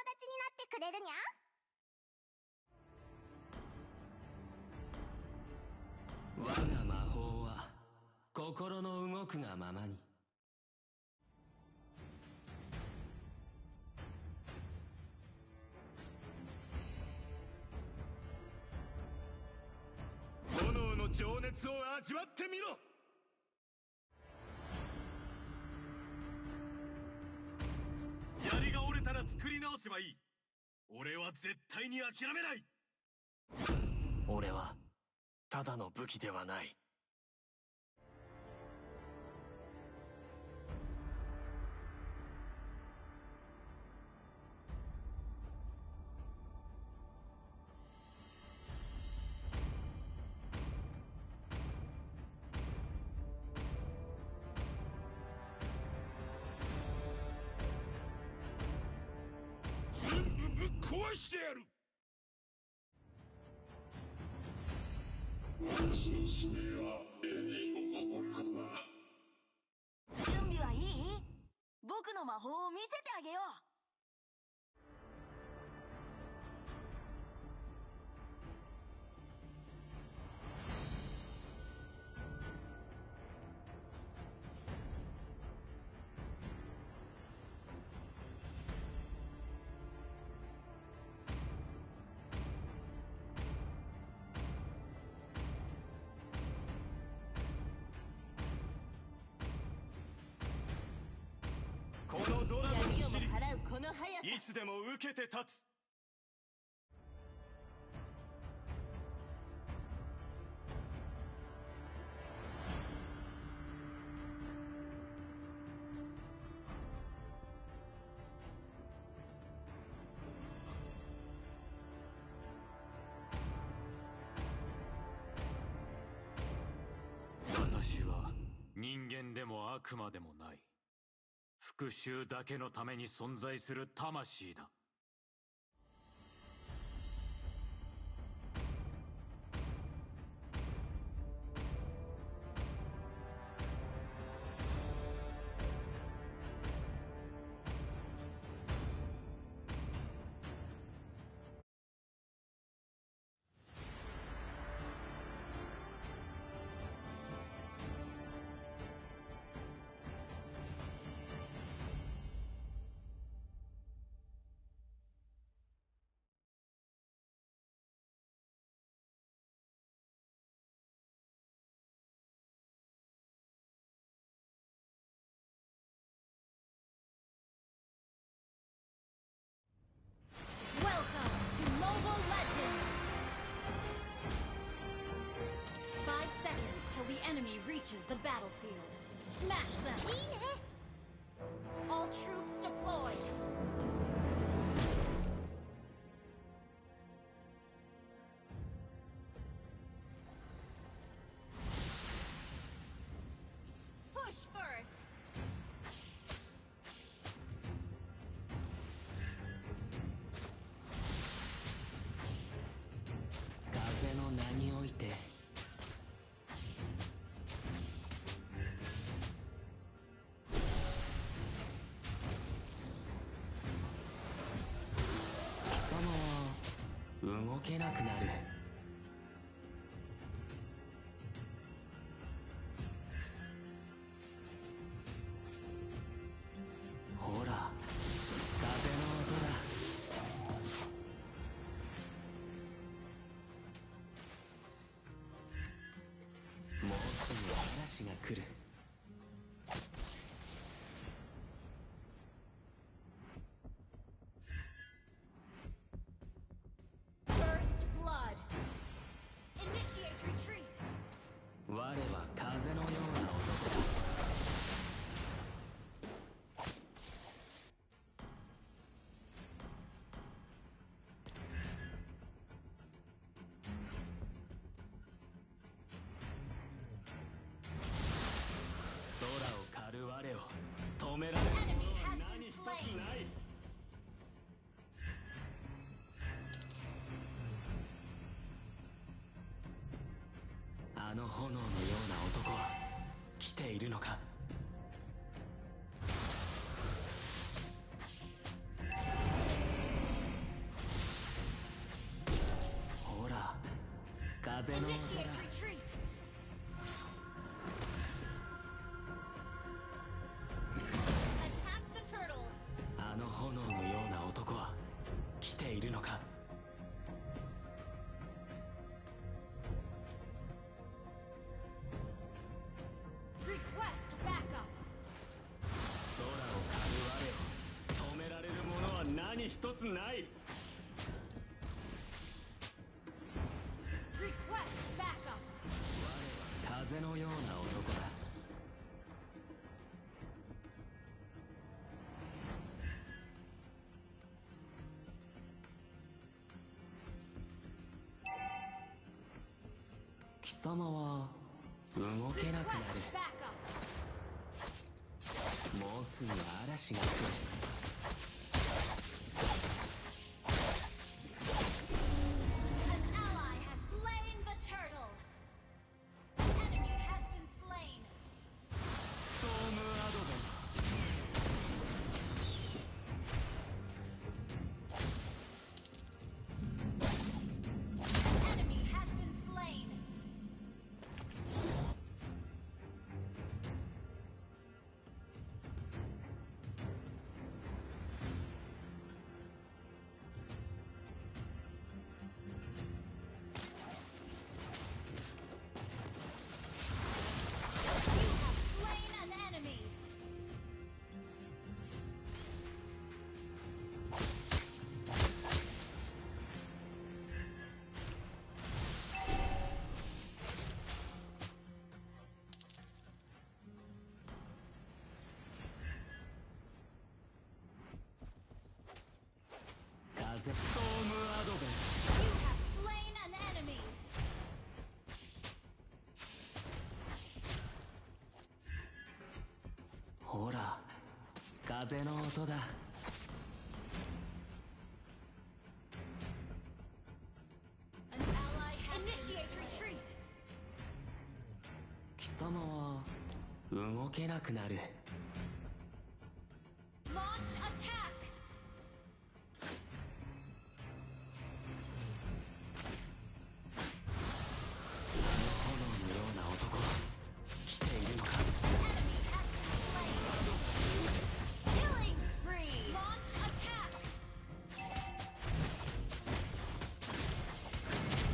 達になってくれるにゃ。我が魔法は心の動くがままに。炎の情熱を味わってみろ。槍が折れたら作り直せばいい。俺は絶対に諦めない。俺はただの武器ではない。全部ぶっ壊してやる。私の使命はエミを守ることだ。準備はいい？僕の魔法を見せてあげよう。このドラゴン闇をもシリ、払うこの速さ。いつでも受けて立つ。私は人間でも悪魔でもない。復讐だけのために存在する魂だ。 Welcome to Mobile Legends! 5 seconds till the enemy reaches the battlefield. Smash them! いいね。 All troops deployed! Push first! 風の名において。貴様は動けなくなる。ほら、風の音だ。もうすぐ嵐が来る。 First blood! Initiate retreat! 我は風のような男だ。空を狩る我を止められる Enemy ものは has been 何一つ slain! ない。あの炎のような男は来ているのか。風の音 Initiate だ。 retreat! Attack the turtle! あの炎のような男は来ているのか。 Request backup! 空を狩る我を止められるものは何一つない。 Request backup! 風のような男だ。貴様は動けなくなる。 Request backup! もうすぐ嵐が来る。 An ally has slain the turtle! An enemy has been slain! ストームアドベント。 An enemy has been slain! You have slain an enemy! 風ストームアドベン You have slain an enemy! ト。ほら、風の音だ。 An ally has Initiate retreat! 貴様は動けなくなる。 Launch attack! 炎のような男は来ているのか。 Enemy has been slain! Killing spree! Launch attack!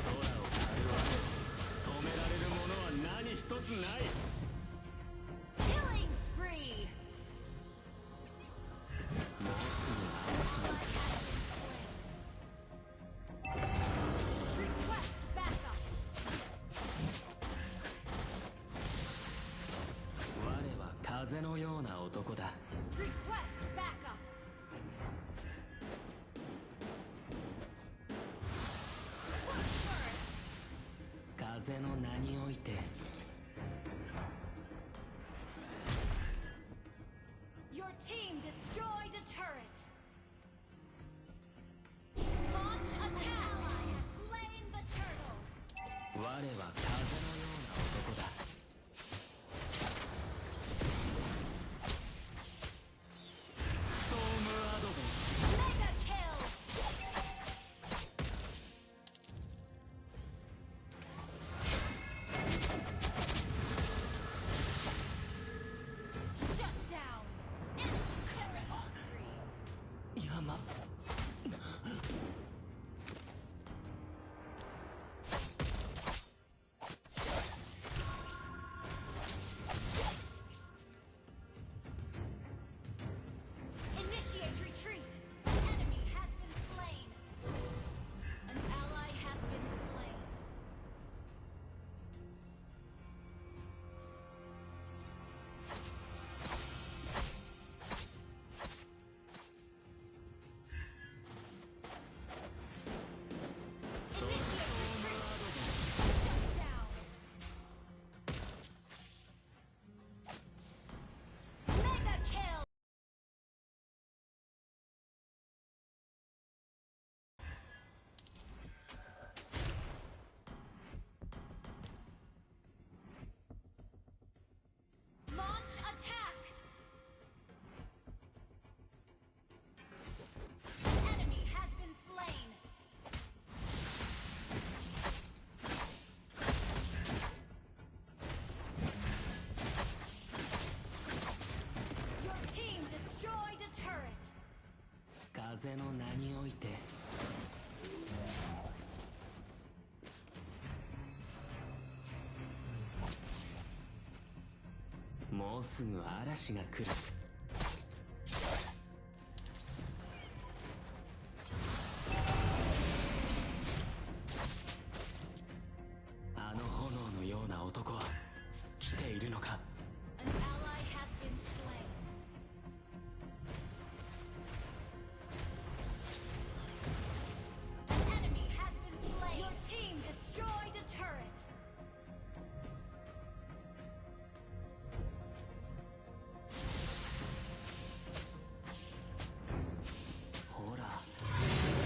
空を狩る我を止められるものは何一つない。 Killing spree! もうすぐ嵐が Ally has been slain. Request backup! 我は風のような男だ。 Request backup! 風の名において。 Your team destroyed a turret! Launch attack! Ally has slain the turtle! 我は風のような男だ。ストームアドベン Mega kill! Shut down! Killing spree! ト。山。 Initiate retreat! An enemy has been slain! An ally has been slain. 風の名において。もうすぐ嵐が来る。あの炎のような男は来ているのか。 An ally has been slain. An enemy has been slain. Your team destroyed a turret. ほら、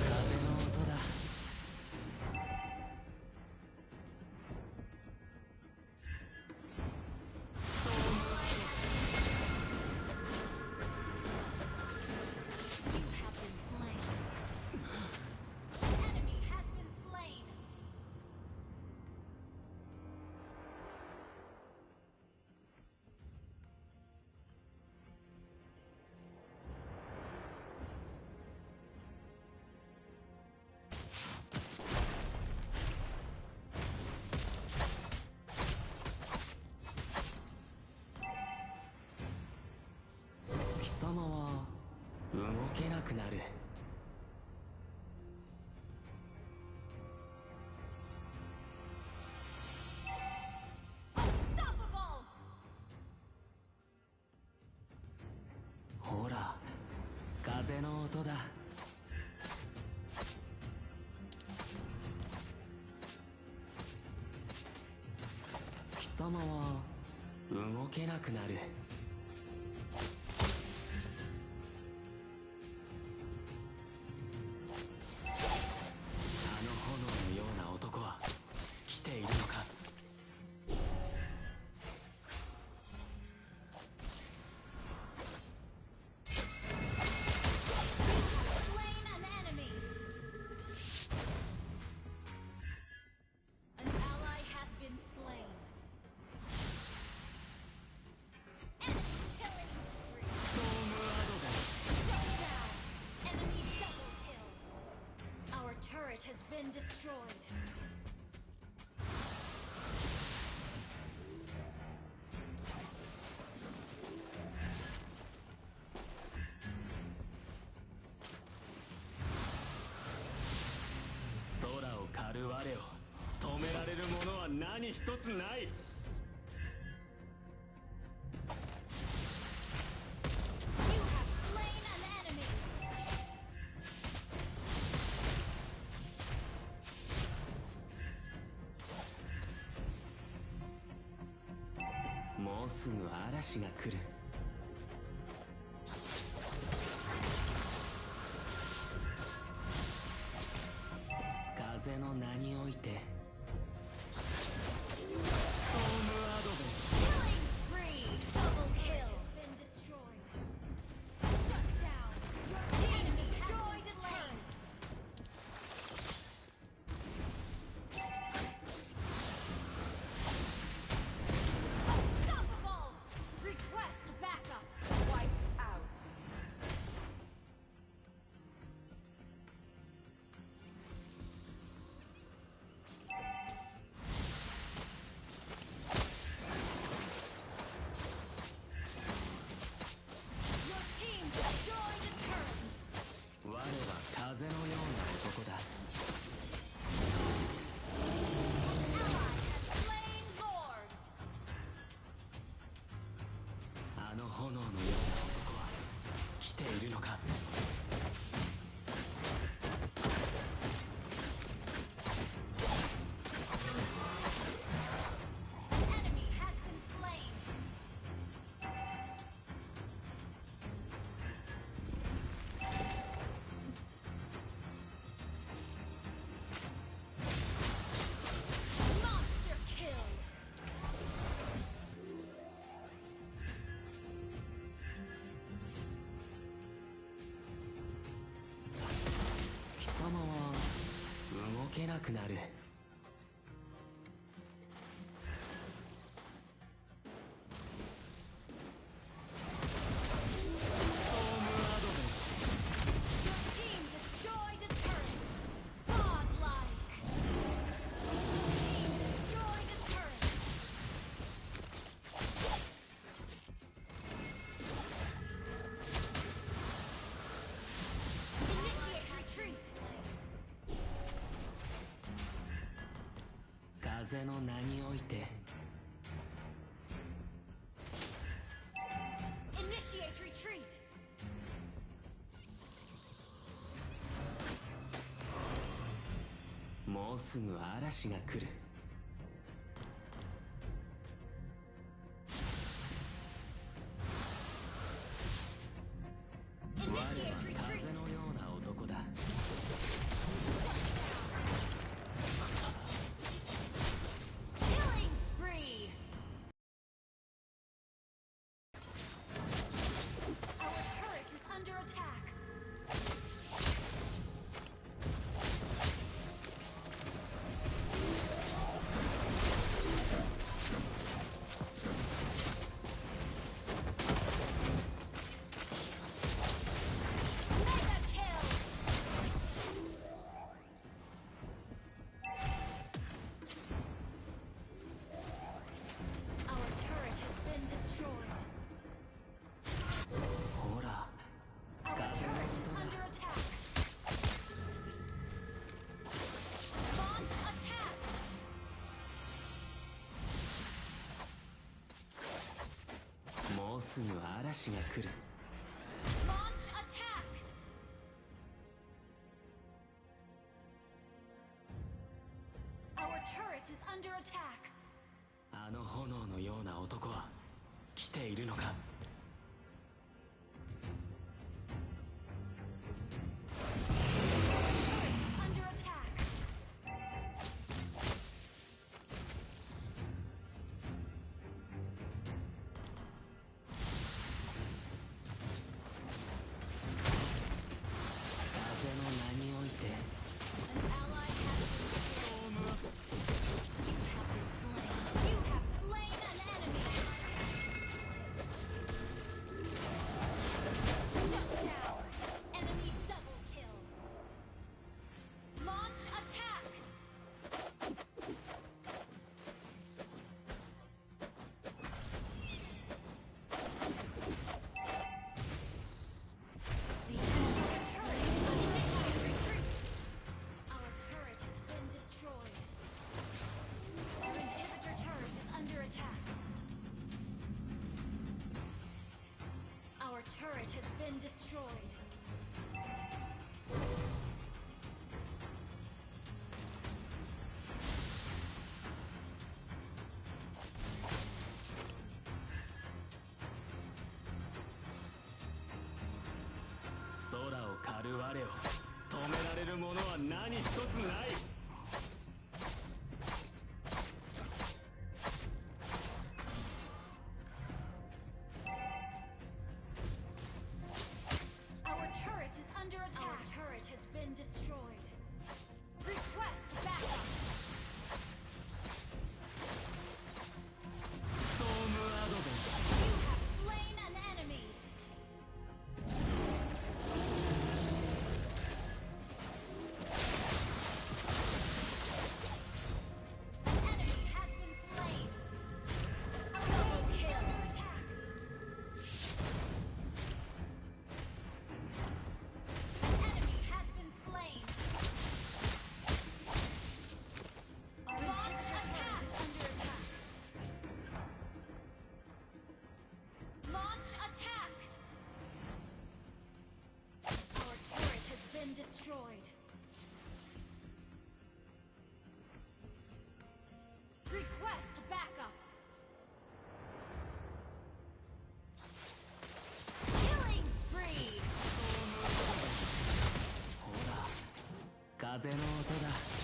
風の音だ。 You have been slain. An enemy has been slain. 貴様は動けなくなる。 Unstoppable! ほら、風の音だ。貴様は動けなくなる。あの炎のような男は来ているのか。 Slain an enemy. An ally has been slain. Enemy killing spree. Shut down. Enemy double kill. Our turret has been destroyed. 空を狩る我を止められるものは何一つない。 You have slain an enemy. もうすぐ嵐が来る。風の名において。ストームアドベン。 Killing spree. Double kill. Has been destroyed. Shut down. Your team destroyed a turret. Unstoppable. Request backup. Wiped out. Your team destroyed a turret. 我は風のような男だ。 An ally has slain Lord. あの炎のような男は来ているのか。 An enemy has been slain. Monster kill. 貴様は動けなくなる。ストームアドベン。 Your team slain. 風の名において。 Initiate retreat. もうすぐ嵐が来る。我は Initiate 風 retreat. のような男だ。 Killing spree. Our turret is under attack. Mega kill. Our turret has been destroyed. ほら、 Our turret is under attack. Launch attack. もうすぐ嵐が来る。 Launch attack. Our turret is under attack. あの炎のような男は来ているのか？ Our turret is under attack. 風の名において。 An ally has been slain. You have been slain. You have slain an enemy. Shut down. Enemy double kill. Launch attack. The enemy turret initiate retreat. Our turret has been destroyed. Our inhibitor turret is under attack. Our turret has been destroyed. 空を狩る我を止められるものは何一つない。 Our turret is under attack. Our turret has been destroyed. Request backup. ストームアドベン You have slain an enemy. An enemy has been slain. Double kill. Under attack. An enemy has been slain. Our launch attack is under attack. Launch attack! Our turret has been destroyed. Request backup. Killing spree! ほら、風の音だ。